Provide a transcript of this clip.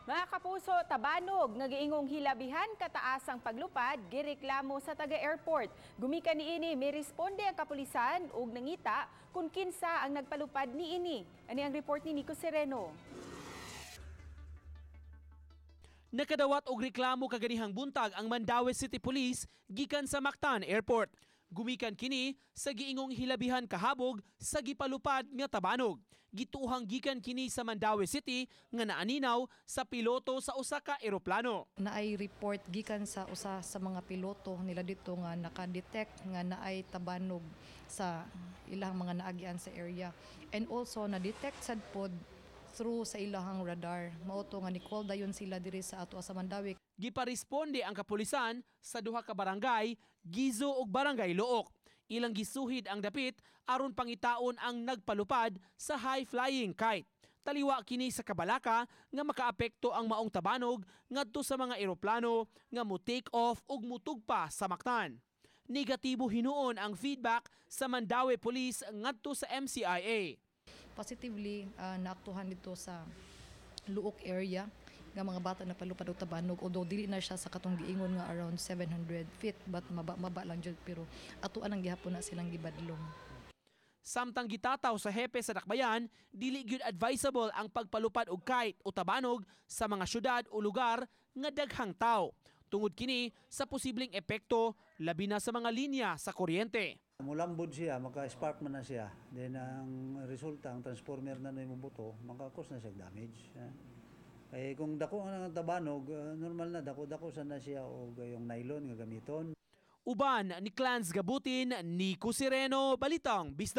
Mga kapuso, tabanog nga giingong hilabihan kataas ang paglupad, gireklamo sa taga-airport. Gumikan niini, may responde ang kapulisan ug nangita kung kinsa ang nagpalupad niini. Ani ang report ni Nico Sereno. Nakadawat og reklamo kaganihang buntag ang Mandaue City Police gikan sa Mactan Airport. Gumikan kini sa giingong hilabihan kahabog sa gipalupad nga tabanog. Gituohang gikan kini sa Mandaue City nga naaninaw sa piloto sa usa ka eroplano. Naay report gikan sa usa sa mga piloto nila dito nga naka-detect nga naay tabanog sa ilang mga naagian sa area, and also na-detect sad pod through sa ilahang radar. Mao to nga ni call dayon sila diri sa ato sa Mandaue. Giparesponde ang kapulisan sa duha ka barangay, Gizo ug Barangay Looc. Ilang gisuhid ang dapit aron pangitaon ang nagpalupad sa high-flying kite. Taliwa kini sa kabalaka nga makaapekto ang maong tabanog ngadto sa mga eroplano nga mo take off ug mutugpa sa Mactan. Negatibo hinuon ang feedback sa Mandaue Police ngadto sa MCIA. Positively, naaktuhan dito sa Looc area nga mga bata na palupad og tabanog, although dili na siya sa katong giingon nga around 700 feet, but maba, maba lang jud, pero ato ang gihapon na silang gibadlong. Samtang gitataw sa hepe sa Dakbayan, dili gyud advisable ang pagpalupad og kite o tabanog sa mga syudad o lugar nga daghang tao. Tungod kini sa posibleng epekto labi na sa mga linya sa kuryente. Mulambod siya, maka-spark man na siya. Then ang resulta, ang transformer na na yung buto, maka-cause na siya damage. Eh kung dako ang tabanog, normal na dako-dako sa na siya og yung nylon nga gamiton. Uban ni Clans Gabutin, Nico Sireno, Balitang Bisda.